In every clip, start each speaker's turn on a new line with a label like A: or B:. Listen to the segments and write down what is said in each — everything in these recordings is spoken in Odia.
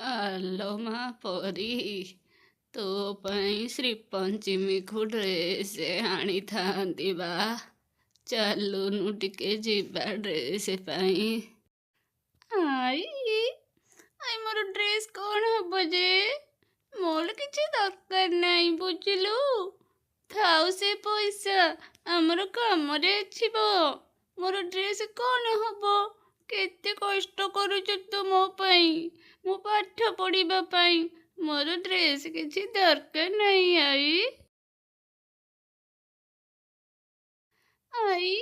A: ଆଲୋ ମା ପରୀ, ତୋ ପାଇଁ ଶ୍ରୀପଞ୍ଚମୀକୁ ଡ୍ରେସ୍ ଆଣିଥାନ୍ତି ବା। ଚାଲୁନୁ ଟିକେ ଯିବା ଡ୍ରେସ୍ ପାଇଁ। I I, ମୋର ଡ୍ରେସ୍ କ'ଣ ହବ ଯେ? ମୋର କିଛି ଦରକାର ନାହିଁ, ବୁଝିଲୁ? ଥାଉ ସେ ପଇସା, ଆମର କାମରେ ଆସିବ। ମୋର ଡ୍ରେସ୍ କ'ଣ ହବ? କେତେ କଷ୍ଟ କରୁଛୁ ତୁ ମୋ ପାଇଁ, ମୁଁ ପାଠ ପଢ଼ିବା ପାଇଁ। ମୋର ଡ୍ରେସ୍ କିଛି ଦରକାର ନାହିଁ ଆଈ। ଆଈ,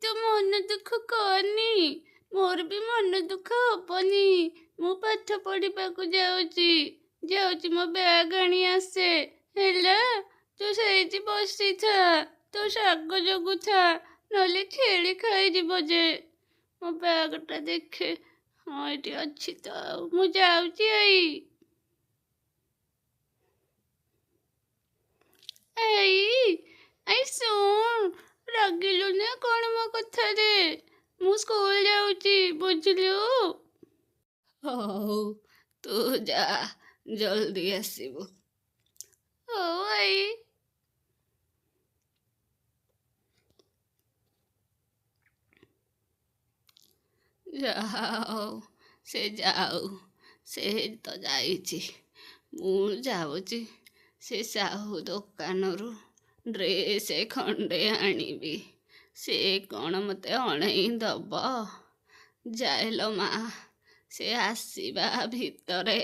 A: ତୁ ମନ ଦୁଃଖ କରନି, ମୋର ବି ମନ ଦୁଃଖ ହବନି। ମୁଁ ପାଠ ପଢ଼ିବାକୁ ଯାଉଛି, ଯାଉଛି ମୋ ବ୍ୟାଗ୍ ଆଣି ଆସେ। ହେଲା, ତୁ ସେଇଠି ବସିଥା, ତୁ ଶାଗ ଜଗୁଥା, ନହେଲେ ଛେଳି ଖାଇଯିବ ଯେ। ମୋ ବ୍ୟାଗ୍ଟା ଦେଖେ। ହଁ, ଏଇଠି ଅଛି ତ। ଆଉ ମୁଁ ଯାଉଛି ଆଈ। ଆଈ, ଆଈ ଶୁଣ, ରାଗିଲୁ ନା କ'ଣ ମୋ କଥାରେ? ମୁଁ ସ୍କୁଲ ଯାଉଛି, ବୁଝିଲୁ? ହଉ, ତୁ ଯା, ଜଲ୍ଦି ଆସିବୁ। ହଉ ଆଈ। ଯାହା ହଉ, ସେ ଯାଉ, ସେ ତ ଯାଇଛି। ମୁଁ ଯାଉଛି ସେ ସାହୁ ଦୋକାନରୁ ଡ୍ରେସ୍ ଖଣ୍ଡେ ଆଣିବି। ସେ କ'ଣ ମୋତେ ଅଣେଇ ଦବ? ଯାଏ ଲୋ ମା, ସେ ଆସିବା ଭିତରେ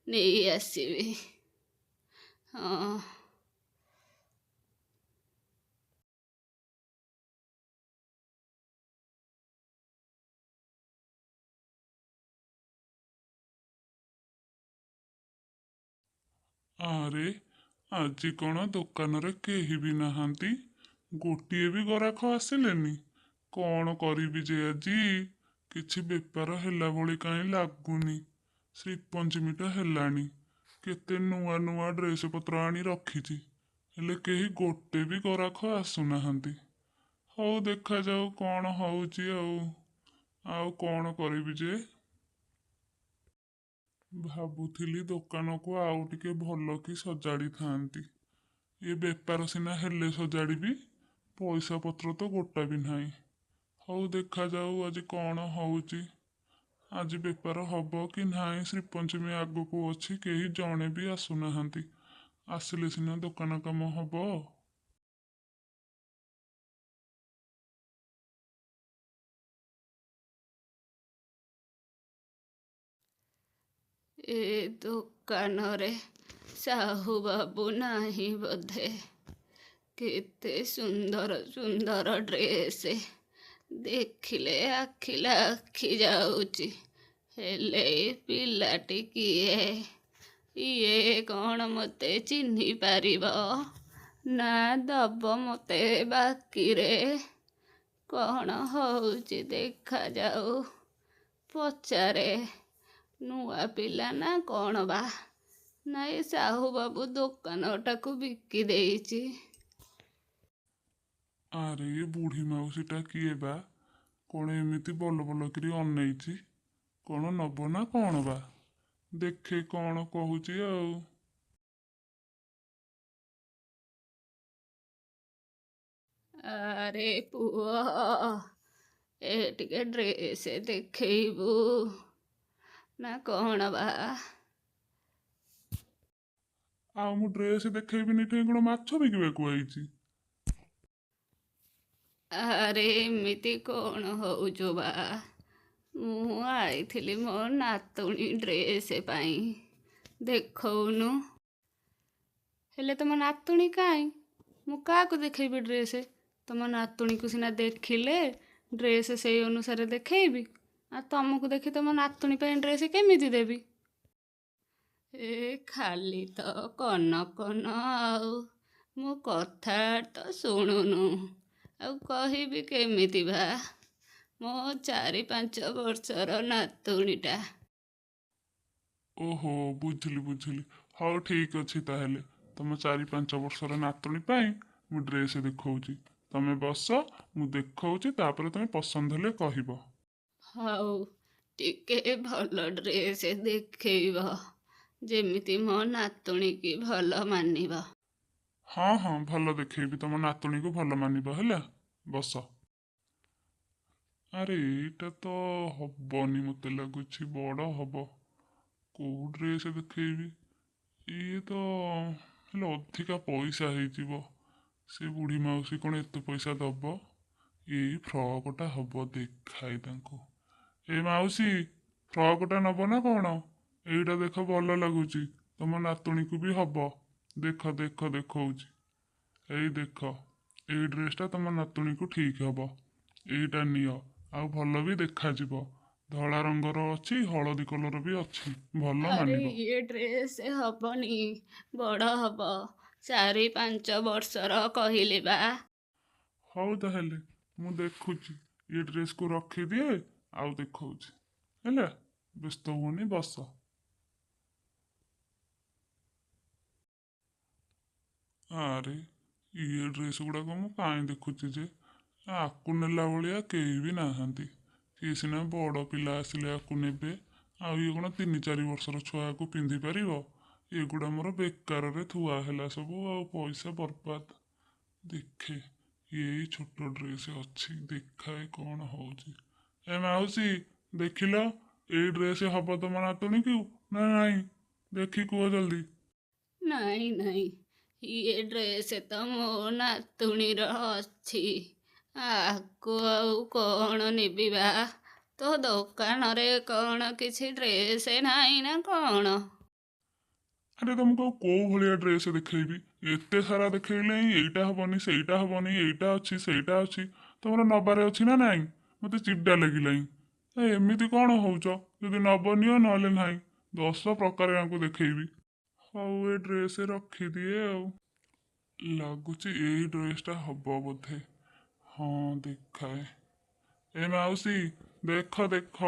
A: ନେଇ ଆସିବି। ହଁ।
B: ଆରେ, ଆଜି କ'ଣ ଦୋକାନରେ କେହି ବି ନାହାନ୍ତି? ଗୋଟିଏ ବି ଗରାଖ ଆସିଲେନି। କ'ଣ କରିବି ଯେ ଆଜି? କିଛି ବେପାର ହେଲା ଭଳି କାହିଁ ଲାଗୁନି। ଶ୍ରୀପଞ୍ଚମୀଟା ହେଲାଣି, କେତେ ନୂଆ ନୂଆ ଡ୍ରେସ୍ ପତ୍ର ଆଣି ରଖିଛି, ହେଲେ କେହି ଗୋଟେ ବି ଗରାଖ ଆସୁନାହାନ୍ତି। ହଉ, ଦେଖାଯାଉ କ'ଣ ହେଉଛି। ଆଉ କ'ଣ କରିବି ଯେ? ଭାବୁଥିଲି ଦୋକାନକୁ ଆଉ ଟିକେ ଭଲ କି ସଜାଡ଼ିଥାନ୍ତି। ଏ ବେପାର ସିନା ହେଲେ ସଜାଡ଼ିବି, ପଇସା ପତ୍ର ତ ଗୋଟା ବି ନାହିଁ। ହଉ, ଦେଖାଯାଉ ଆଜି କ'ଣ ହେଉଛି। ଆଜି ବେପାର ହବ କି ନାହିଁ? ଶ୍ରୀପଞ୍ଚମୀ ଆଗକୁ ଅଛି, କେହି ଜଣେ ବି ଆସୁନାହାନ୍ତି। ଆସିଲେ ସିନା ଦୋକାନ କାମ ହବ।
A: ଏ ଦୋକାନରେ ସାହୁ ବାବୁ ନାହିଁ ବୋଧେ। କେତେ ସୁନ୍ଦର ସୁନ୍ଦର ଡ୍ରେସ୍, ଦେଖିଲେ ଆଖି ଲାଖି ଯାଉଛି। ହେଲେ ଏ ପିଲାଟି କିଏ? ଇଏ କ'ଣ ମୋତେ ଚିହ୍ନି ପାରିବ ନା ଦବ ମୋତେ ବାକିରେ? କ'ଣ ହେଉଛି ଦେଖାଯାଉ, ପଚାରେ। ନୂଆ ପିଲା ନା କ'ଣ ବା? ନା ଏ ସାହୁ ବାବୁ ଦୋକାନଟାକୁ ବିକି ଦେଇଛି?
B: ଆରେ, ଏ ବୁଢ଼ୀ ମାଉସୀଟା କିଏ ବା? କ'ଣ ଏମିତି ବଲ ବଲ କରି ଅନେଇଛି? କ'ଣ ନବ ନା କ'ଣ ବା? ଦେଖେ କ'ଣ କହୁଛି ଆଉ।
A: ଆରେ ପୁଅ, ଏ ଟିକେ ଡ୍ରେସ୍ ଦେଖେଇବୁ ନା କ'ଣ ବା?
B: ଆଉ ମୁଁ ଡ୍ରେସ୍ ଦେଖେଇବିନି, ଏଠି କ'ଣ ମାଛ ବିକିବାକୁ ଆଇଛି?
A: ଆରେ, ଏମିତି କ'ଣ ହଉଛୁ ବା? ମୁଁ ଆଇଥିଲି ମୋ ନାତୁଣୀ ଡ୍ରେସ୍ ପାଇଁ, ଦେଖଉନୁ। ହେଲେ ତମ ନାତୁଣୀ କାଇଁ? ମୁଁ କାହାକୁ ଦେଖେଇବି ଡ୍ରେସ୍? ତମ ନାତୁଣୀକୁ ସିନା ଦେଖିଲେ ଡ୍ରେସ୍ ସେଇ ଅନୁସାରେ ଦେଖେଇବି। ଆଉ ତମକୁ ଦେଖି ତମ ନାତୁଣୀ ପାଇଁ ଡ୍ରେସ୍ କେମିତି ଦେବି? ଏ ଖାଲି ତ କନ କନ, ଆଉ ମୋ କଥା ତ ଶୁଣୁନୁ, ଆଉ କହିବି କେମିତି ବା? ମୋ 4-5 ବର୍ଷର ନାତୁଣୀଟା।
B: ଓହୋ, ବୁଝିଲି ବୁଝିଲି। ହଉ, ଠିକ୍ ଅଛି ତାହେଲେ, ତମ 4-5 ବର୍ଷର ନାତୁଣୀ ପାଇଁ ମୁଁ ଡ୍ରେସ୍ ଦେଖାଉଛି। ତମେ ବସ, ମୁଁ ଦେଖାଉଛି, ତାପରେ ତମେ ପସନ୍ଦ ହେଲେ କହିବ।
A: ହଉ, ଟିକେ ଭଲ ଡ୍ରେସ୍ ଦେଖେଇବ, ଯେମିତି ମୋ ନାତୁଣୀକି ଭଲ ମାନିବ।
B: ହଁ ହଁ, ଭଲ ଦେଖେଇବି, ତମ ନାତୁଣୀକୁ ଭଲ ମାନିବ। ହେଲା, ବସ। ଆରେ ଏଇଟା ତ ହବନି, ମୋତେ ଲାଗୁଛି ବଡ଼ ହବ। କୋଉ ଡ୍ରେସ୍ ଦେଖେଇବି? ଇଏ ତ ହେଲେ ଅଧିକା ପଇସା ହେଇଯିବ। ସେ ବୁଢ଼ୀ ମାଉସୀ କ'ଣ ଏତେ ପଇସା ଦବ? ଏଇ ଫ୍ରକଟା ହବ, ଦେଖାଏ ତାଙ୍କୁ। ଏ ମାଉସୀ, ଫ୍ରକଟା ନବ ନା କ'ଣ? ଏଇଟା ଦେଖ, ଭଲ ଲାଗୁଛି, ତମ ନାତୁଣୀକୁ ବି ହବ। ଦେଖ ଦେଖ, ଦେଖଉଛି। ଏଇ ଦେଖ, ଏଇ ଡ୍ରେସଟା ତମ ନାତୁଣୀକୁ ଠିକ୍ ହବ। ଏଇଟା ନିଅ, ଆଉ ଭଲ ବି ଦେଖାଯିବ। ଧଳା ରଙ୍ଗର ଅଛି, ହଳଦୀ କଲର ବି ଅଛି, ଭଲ
A: ଆରେ
B: ମାନିବ।
A: ଇଏ ଡ୍ରେସ୍ ହବନି, ବଡ଼ ହବ, 4-5 ବର୍ଷର କହିଲି ବା।
B: ହଉ ତାହେଲେ ମୁଁ ଦେଖୁଛି, ଏ ଡ୍ରେସକୁ ରଖିଦିଏ ଆଉ ଦେଖଉଛି। ହେଲା, ବ୍ୟସ୍ତ ହୁଅନି, ବସ। ଆରେ ଇଏ ଡ୍ରେସ୍ ଗୁଡ଼ାକ ମୁଁ କାହିଁ ଦେଖୁଛି ଯେ, ଆକୁ ନେଲା ଭଳିଆ କେହି ବି ନାହାନ୍ତି। ସିଏ ସିନା ବଡ଼ ପିଲା ଆସିଲେ ଆକୁ ନେବେ, ଆଉ ଇଏ କ'ଣ 3-4 ବର୍ଷର ଛୁଆକୁ ପିନ୍ଧିପାରିବ? ଏଗୁଡ଼ା ମୋର ବେକାରରେ ଥୁଆ ହେଲା ସବୁ, ଆଉ ପଇସା ବର୍ବାଦ। ଦେଖେ, ଏଇ ଛୋଟ ଡ୍ରେସ୍ ଅଛି, ଦେଖାଏ କ'ଣ ହେଉଛି। ଏ ମାଉସୀ, ଦେଖିଲ, ଏଇ ଡ୍ରେସ୍ ହବ ତମ ନାତୁଣୀକୁ ନା ନାଇଁ? ଦେଖି କୁହ ଜଲ୍ଦି।
A: ନାଇଁ ନାଇଁ, ଇଏ ଡ୍ରେସ୍ ତ ମୋ ନାତୁଣୀର ଅଛି, ଆକୁ ଆଉ କ'ଣ ନେବି ବା? ତୋ ଦୋକାନରେ କ'ଣ କିଛି ଡ୍ରେସ୍ ନାହିଁ ନା କ'ଣ?
B: ଆରେ ତମକୁ ଆଉ କୋଉ ଭଳିଆ ଡ୍ରେସ୍ ଦେଖେଇବି? ଏତେ ସାରା ଦେଖେଇଲେ ଏଇଟା ହବନି, ସେଇଟା ହବନି, ଏଇଟା ଅଛି, ସେଇଟା ଅଛି। ତମର ନବାରେ ଅଛି ନା ନାଇଁ? ମୋତେ ଚିଡ଼ା ଲାଗିଲାଣି। ଏ ଏମିତି କ'ଣ ହଉଛ? ଯଦି ନବ ନିଅ, ନହେଲେ ନାହିଁ। 10 ପ୍ରକାର ୟାଙ୍କୁ ଦେଖେଇବି। ହଉ, ଏ ଡ୍ରେସ୍ ରଖିଦିଏ। ଆଉ ଲାଗୁଛି ଏଇ ଡ୍ରେସଟା ହବ ବୋଧେ। ହଁ, ଦେଖାଏ। ଏ ମାଉସୀ, ଦେଖ ଦେଖ,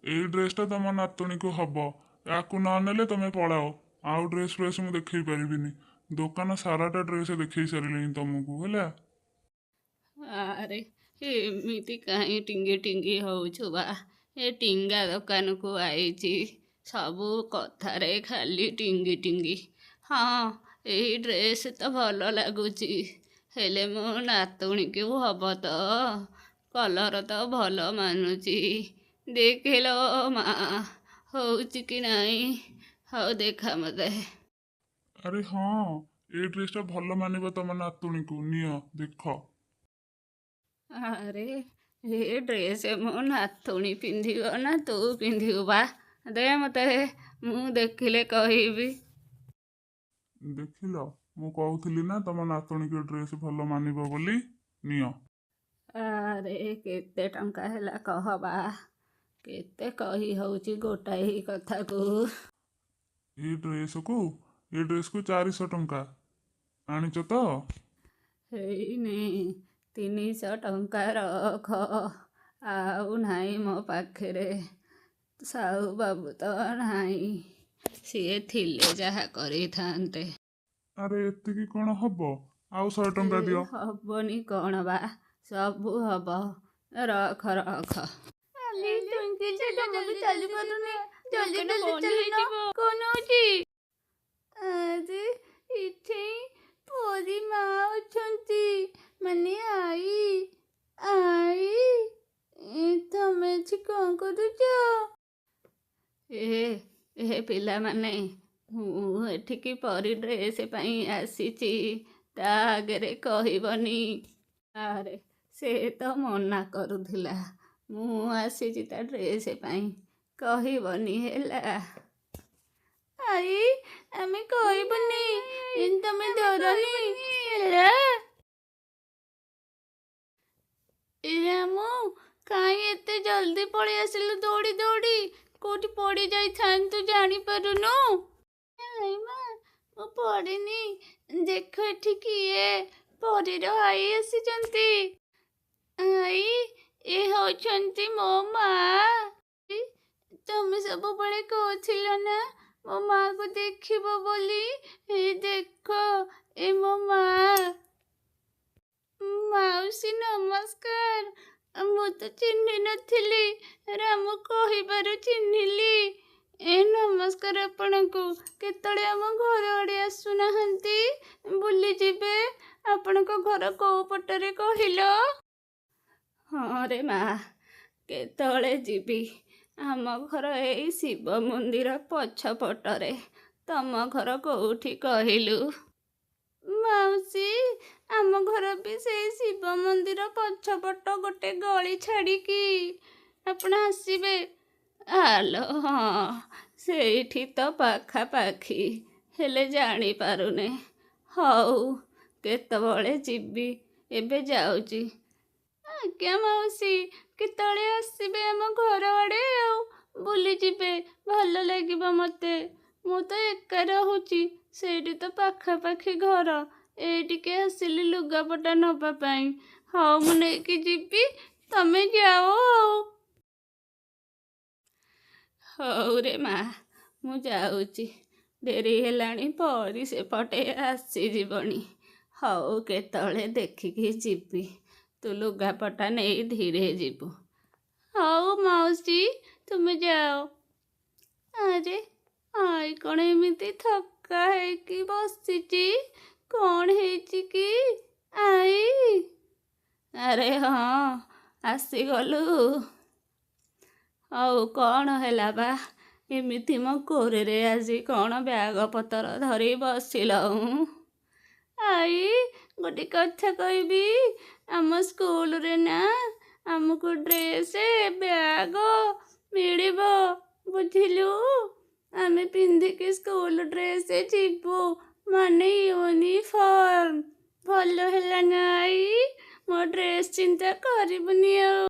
B: ଏଇ ଡ୍ରେସଟା ତମ ନାତୁଣୀକୁ ହବ। ୟାକୁ ନ ନେଲେ ତମେ ପଳାଅ, ଆଉ ଡ୍ରେସ୍ ଫ୍ରେସ୍ ମୁଁ ଦେଖେଇ ପାରିବିନି। ଦୋକାନ ସାରାଟା ଡ୍ରେସ୍ ଦେଖେଇ ସାରିଲିଣି ତମକୁ, ହେଲା।
A: ଆରେ ଏମିତି କାହିଁ ଟିଙ୍ଗି ଟିଙ୍ଗି ହଉଛୁ ବା? ଏ ଟିଙ୍ଗା ଦୋକାନକୁ ଆଇଛି, ସବୁ କଥାରେ ଖାଲି ଟିଙ୍ଗି ଟିଙ୍ଗି। ହଁ, ଏଇ ଡ୍ରେସ୍ ତ ଭଲ ଲାଗୁଛି, ହେଲେ ମୋ ନାତୁଣୀକୁ ହବ ତ? କଲର୍ ତ ଭଲ ମାନୁଛି। ଦେଖିଲ ମା, ହଉଛି କି ନାହିଁ? ହଉ ଦେଖା ମୋତେ।
B: ଆରେ ହଁ, ଏଇ ଡ୍ରେସଟା ଭଲ ମାନିବ ତମ ନାତୁଣୀକୁ, ନିଅ ଦେଖ।
A: ଆରେ ଏ ଡ୍ରେସ୍ ମୋ ନାତୁଣୀ ପିନ୍ଧିବ ନା ତୁ ପିନ୍ଧିବୁ ବା? ଦେ ମୋତେ, ମୁଁ ଦେଖିଲେ କହିବି।
B: ଦେଖିଲ, ମୁଁ କହୁଥିଲି ନା ତମ ନାତୁଣୀକୁ ଡ୍ରେସ୍ ଭଲ ମାନିବ ବୋଲି। ନିଅ।
A: ଆରେ କେତେ ଟଙ୍କା ହେଲା କହ ବା? କେତେ କହି ହଉଛି ଗୋଟାଏ କଥାକୁ।
B: ଏଇ ଡ୍ରେସକୁ 400 ଟଙ୍କା। ଆଣିଛ ତ?
A: ହେଇନି, 300 ଟଙ୍କା ରଖ, ଆଉ ନାହିଁ ମୋ ପାଖରେ। ସାହୁ ବାବୁ ତ ନାହିଁ, ସିଏ ଥିଲେ ଯାହା କରିଥାନ୍ତେ।
B: ଆରେ ଏତିକି କ'ଣ ହବ? ଆଉ 100
A: ଏ
B: ଟଙ୍କା ଦିଅ।
A: ହବନି କ'ଣ ବା? ସବୁ ହବ, ରଖ ରଖ।
C: ଜମା ବି ଚାଲି ପାରୁନି, ଜଲ୍ଦି
A: ଦୋକାନ
C: ଜଲ୍ଦି
A: ବନ୍ଦ
C: ଚାଲୁନ।
A: ହେଇଯିବ।
C: କଣ ହଉଛି? ଆରେ ଏଠି ପରି ମା ଅଛନ୍ତି, ମାନେ ଆଈ। ଆଈ, ଏ ତମେ ଏଠି କଣ କରୁଛ?
A: ଏ ଏ ପିଲାମାନେ, ମୁଁ ଏଠିକି ପରି ଡ୍ରେସ୍ ପାଇଁ ଆସିଛି, ତା ଆଗରେ କହିବନି। ଆରେ ସେ ତ ମନା କରୁଥିଲା। ମୁଁ ଆସିଛି ତା ଡ୍ରେସ୍ ପାଇଁ, କହିବନି ହେଲା।
C: ଆଈ, ଆମେ କହିବୁନି, ତମେ ଡରନି ହେଲା। ଏ ରାମୁ, କାଇଁ ଏତେ ଜଲ୍ଦି ପଳେଇ ଆସିଲୁ ଦୌଡ଼ି ଦୌଡ଼ି? କୋଉଠି ପଡ଼ି ଯାଇଥାନ୍ତୁ ଜାଣିପାରୁନୁ। ନାଇଁ ମା, ମୁଁ ପଡ଼ିନି। ଦେଖ ଏଠି କିଏ, ପରୀର ଆଈ ଆସିଛନ୍ତି। ଆଈ, ଏ ହଉଛନ୍ତି ମୋ ମା। ତମେ ସବୁବେଳେ କହୁଥିଲ ନା ମୋ ମାକୁ ଦେଖିବ ବୋଲି? ଏ ଦେଖ, ଏ ମୋ ମା। ମାଉସୀ ନମସ୍କାର। ମୁଁ ତ ଚିହ୍ନି ନଥିଲି, ରାମୁ କହିବାରୁ ଚିହ୍ନିଲି। ଏ ନମସ୍କାର ଆପଣଙ୍କୁ। କେତେବେଳେ ଆମ ଘର ଆଡ଼େ ଆସୁନାହାନ୍ତି, ବୁଲିଯିବେ। ଆପଣଙ୍କ ଘର କୋଉ ପଟରେ କହିଲ?
A: ହଁ ରେ ମା, କେତେବେଳେ ଯିବି। ଆମ ଘର ଏଇ ଶିବ ମନ୍ଦିର ପଛ ପଟରେ। ତମ ଘର କୋଉଠି କହିଲୁ?
C: ମାଉସୀ, ଆମ ଘର ବି ସେଇ ଶିବ ମନ୍ଦିର ପଛପଟ ଗୋଟେ ଗଳି ଛାଡ଼ିକି। ଆପଣ ଆସିବେ।
A: ଆଲୋ ହଁ, ସେଇଠି ତ ପାଖାପାଖି, ହେଲେ ଜାଣିପାରୁନେ। ହଉ, କେତେବେଳେ ଯିବି। ଏବେ ଯାଉଛି।
C: ଆଜ୍ଞା ମାଉସୀ, କେତେବେଳେ ଆସିବେ ଆମ ଘର ଆଡ଼େ ଆଉ ବୁଲିଯିବେ, ଭଲ ଲାଗିବ ମୋତେ। ମୁଁ ତ ଏକା ରହୁଛି, ସେଇଠି ତ ପାଖାପାଖି ଘର। ଏଇଠିକି ଆସିଲି ଲୁଗାପଟା ନେବା ପାଇଁ। ହଉ, ମୁଁ ନେଇକି ଯିବି, ତମେ ଯାଅ ଆଉ।
A: ହଉ ରେ ମା, ମୁଁ ଯାଉଛି, ଡେରି ହେଲାଣି, ପରି ସେପଟେ ଆସିଯିବଣି। ହଉ, କେତେବେଳେ ଦେଖିକି ଯିବି। ତୁ ଲୁଗାପଟା ନେଇ ଧୀରେ ଯିବୁ।
C: ହଉ ମାଉସୀ, ତୁମେ ଯାଅ। ଆରେ, ଆଈ କ'ଣ ଏମିତି ଥକ୍କା ହେଇକି ବସିଛି? କ'ଣ ହେଇଛି କି ଆଈ?
A: ଆରେ ହଁ, ଆସିଗଲୁ। ହଉ, କ'ଣ ହେଲା ବା? ଏମିତି ମୋ କୋରରେ ଆଜି କ'ଣ ବ୍ୟାଗ ପତର ଧରି ବସିଲଉଁ?
C: ଆଈ, ଗୋଟେ କଥା କହିବି। ଆମ ସ୍କୁଲରେ ନା ଆମକୁ ଡ୍ରେସ୍ ବ୍ୟାଗ ମିଳିବ, ବୁଝିଲୁ? ଆମେ ପିନ୍ଧିକି ସ୍କୁଲ ଡ୍ରେସ୍ ଯିବୁ, ମାନେ ୟୁନିଫର୍ମ। ଭଲ ହେଲା ନା ଆଈ? ମୋ ଡ୍ରେସ୍ ଚିନ୍ତା କରିବୁନି ଆଉ।